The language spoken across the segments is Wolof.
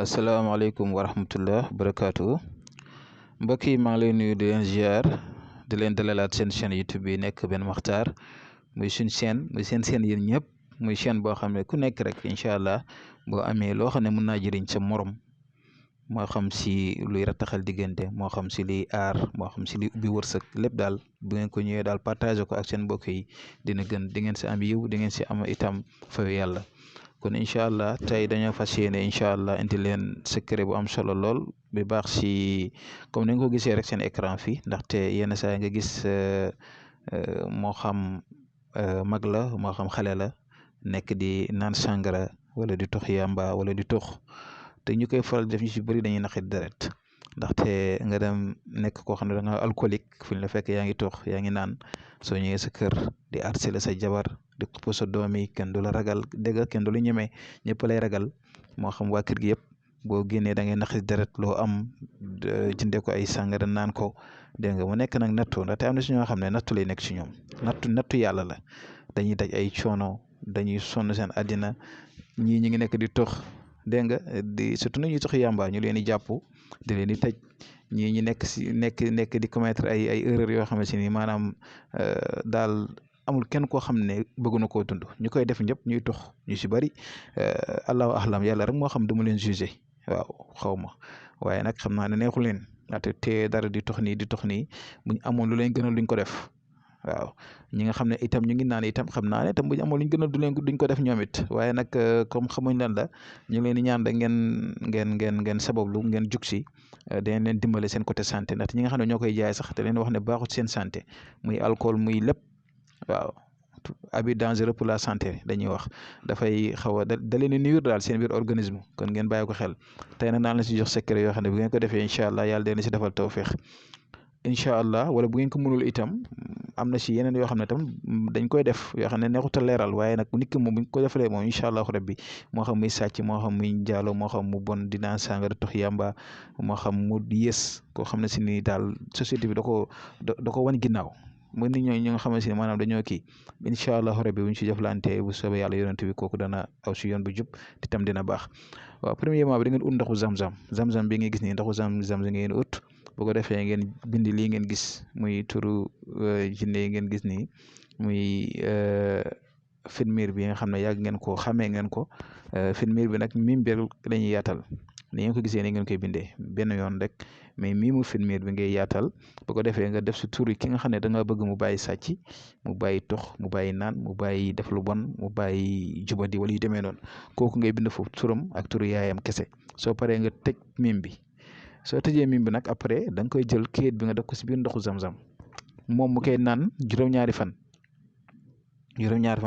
asalaamaaleykum wa rahmatullah barakaatu mbokk yi maa ngi lay nuyu di leen ziar di leen dalalaat seen chaîne YouTube bi nekk Ben Makhtar muy suñ chaîne muy seen chaîne yéen ñëpp muy chaîne boo xam ne ku nekk rek incha allah boo amee loo xam ne mën naa jëriñ sa morom moo xam si luy rattaxal diggante moo xam si liy aar moo xam si liy ubbi wërsëg lépp daal bu ngeen ko ñëwee daal partagé ko ak seen mbokk yi dina gën di ngeen si am yiw di ngeen si am itam fayu yàlla. kon incha allah tey dañoo fas yéene incha allah indi leen secret bu am solo lool bi baax si comme ni nga ko gisee rek seen écran fii ndaxte yenn saa nga gis moo xam mag la moo xam xale la nekk di naan sàngara wala di tox yamba wala di tox te ñu koy faral def ñu si bëri dañuy naqit deret ndaxte nga dem nekk koo xam ne da nga alcoolique fu ñu la fekk yaa ngi tox yaa ngi naan soo ñëwee sa kër di harceler sa jabar di xupp sa doom yi kenn du la ragal dégg kenn du la ñemee ñëpp lay ragal moo xam waa kër gi yëpp boo génnee da ngay naqis deret loo am jëndee ko ay sàngara naan ko dégg nga mu nekk nag nattu ndaxte am na si ñoo xam ne nattu lay nekk si ñoom nattu yàlla la dañuy daj ay coono dañuy sonn seen àddina ñii ñi ngi nekk di tox dégg nga di surtout ñuy tox yàmba ñu leen di jàpp di leen di tëj ñii ñi nekk di commettre ay erreurs yoo xamante ni maanaam daal amul kenn koo xam ne bëgg na koo dund ñu koy def ñëpp ñuy tox ñu si bëri allahu ahlam yàlla rek moo xam dama leen jugé waaw xaw ma waaye nag xam naa ne neexu leen ndaxte te dara di tox nii buñ amoon lu leen gënal luñ ko def waaw ñi nga xam ne itam ñu ngi naan itam xam naa ne itam buñ amoon luñ gënal duñ ko def ñoom it waaye nag comme xamuñ lan la ñu ngi leen di ñaan da ngeen sabablu ngeen jug si dañ leen dimbale seen côté santé ndaxte ñi nga xam ne ñoo koy jaay sax te leen wax ne baaxut seen santé muy alcool muy lépp waaw abus dangereux pour la santé dañuy wax dafay xaw a da leen di nuyu daal seen biir organisme kon ngeen bàyyi ko xel tey nag naan la si jox secret yoo xam ne bu ngeen ko defee incha allah yàlla dina si defal tawféex incha allah wala bu ngeen ko mënul itam am na si yeneen yoo xam ne tam dañ koy def yoo xam ne neexut a leeral waaye nag nit ki moom bu ñu ko defalee moom incha allah rabbi moo xam muy sàcc moo xam muy njaalo moo xam mu bon dinaa sàngara tox yàmba moo xam mu yées koo xam ne si ni daal société bi da ko wan ginnaaw mu nit ñi nga xamante ne maanaam dañoo kii incha allah rabbi bu ñu si jëflante bu soobee yàlla yonent bi kooku dana aw si yoon bu jub te tam dina baax waaw premièrement bi da ngeen ut ndoxu zam-zam bi ngeen gis nii ndoxu zam-zam ngeen ut bu ko defee ngeen bindi lii ngeen gis muy turu jinne yi ngeen gis nii muy firmir bi nga xam ne yàgg ngeen ko xamee ngeen ko firmir bi nag mim bi la ñuy yaatal ni ngeen ko gisee ni ngeen koy bindee benn yoon rek mais miimu firmir bi ngay yaatal bu ko defee nga def si turi ki nga xam ne da nga bëgg mu bàyyi sàcc mu bàyyi tox mu bàyyi naan mu bàyyi def lu bon mu bàyyi jubadi wala yu demee noonu kooku ngay bind foofu turam ak turu yaayam kese soo paree nga tëj mim bi soo tëjee mim bi nag après da nga koy jël kayit bi nga def ko si biir ndoxu zam-zam moom mu koy naan juróom-ñaari fan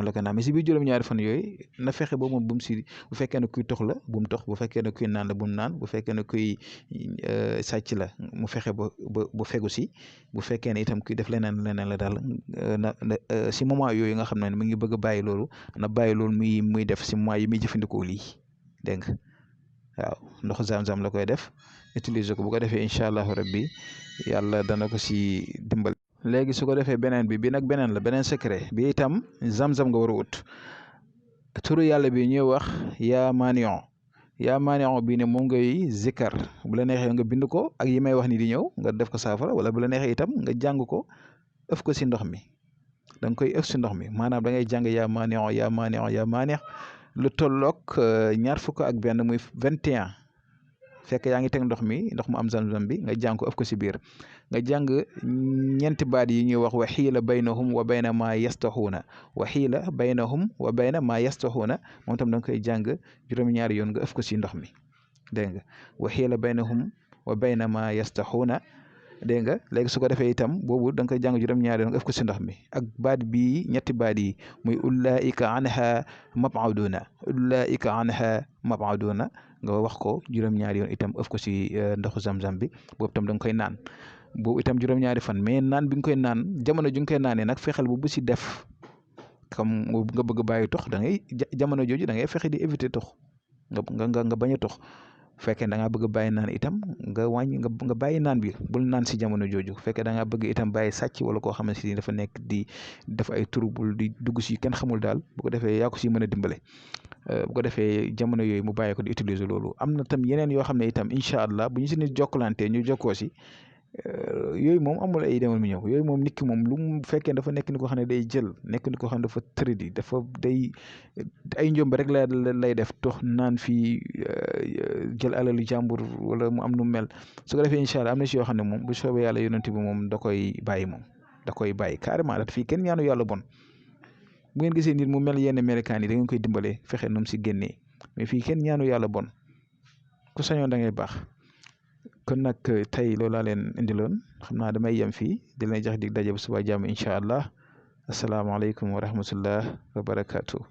la ko naan mais si biir juróom-ñaari fan yooyu na fexe ba moom bu fekkee ne kuy tox la bu mu tox bu fekkee ne kuy naan la bu mu naan bu fekkee ne kuy sàcc la mu fexe ba fegu si bu fekkee ne itam kuy def leneen la daal si moment yooyu nga xam ne mu ngi bëgg a bàyyi loolu na bàyyi loolu muy def si mois yi muy jëfandikoo lii dégg nga waaw ndox zam-zam la koy def utiliser ko bu ko defee incha allahu rabbi yàlla dana ko si dimbal. léegi su ko defee beneen bi nag beneen la beneen secret bi itam zam-zam nga war a ut turu yàlla bi ñuy wax yaa maanion bii ne moom ngay zikkar bu la neexee nga bind ko ak yi may wax ni di ñëw nga def ko saafara wala bu la neexee itam nga jàng ko ëf ko si ndox mi da nga koy ëf si ndox mi maanaam da ngay jàng yaa maanion lu tolloog 21 muy 21 fekk yaa ngi teg ndox mu am zam-zam bi nga jàng ko ëf ko si biir nga jàng ñeenti baat yi ñuy wax wa xiila baynahum wa bayna maa yastaxuuna wa xiila baynahum wa bayna maa yastaxuuna moom tam da nga koy jàng juróom-ñaari yoon nga ëf ko si ndox mi dégg nga wa xiila baynahum wa bayna maa yastaxuuna dégg nga léegi su ko defee itam boobu da nga koy jàng juróom-ñaari yoon nga ëf ko si ndox mi ak baat bii ñetti baat yi muy ulaika anha mab'aduuna nga wax ko juróom-ñaari yoon itam ëf ko si ndoxu zam-zam bi boobu tam da nga koy naan boobu itam juróom-ñaari fan mais naan bi nga koy naan jamono ju nga koy naanee nag fexeel bu si def comme nga bëgg bàyyi tox da ngay jamono jooju da ngay fexe di éviter tox nga bañ a tox fekkee da ngaa bëgg a bàyyi naan itam nga wàññi nga bàyyi naan bi bul naan si jamono jooju fekkee da ngaa bëgg itam bàyyi sàcc wala koo xamante ni dafa nekk di def ay trouble di dugg si kenn xamul daal bu ko defee yaa ko si mën a dimbale bu ko defee jamono yooyu mu bàyyi ko di utiliser loolu am na tam yeneen yoo xam ne itam incha allah bu ñu si nit jokkalantee ñu jokkoo si yooyu moom amul ay demal mu ñëw yooyu moom nit ki moom lu mu fekkee dafa nekk ni ko xam ne day jël nekk ni ko xam ne dafa tëradi dafa day ay njombe rek lay def tox naan fii jël alalu jàmbur wala mu am nu mel su ko defee incha allah am na si yoo xam ne moom bu soobee yàlla yonent bi moom da koy bàyyi moom da koy bàyyi carrément da fii kenn ñaanu yàlla bon bu ngeen gisee nit mu mel yenn melokaan yi da ngeen koy dimbale fexe nu mu si génnee mais fii kenn ñaanu yàlla bon ku sañoon da ngay baax. kon nag tey loolu laa leen indiloon xam naa damay yem fii di leen jox dig daje bu suba jàmm incha allah asalaamaaleykum wa rahmatullah wa barakaatu.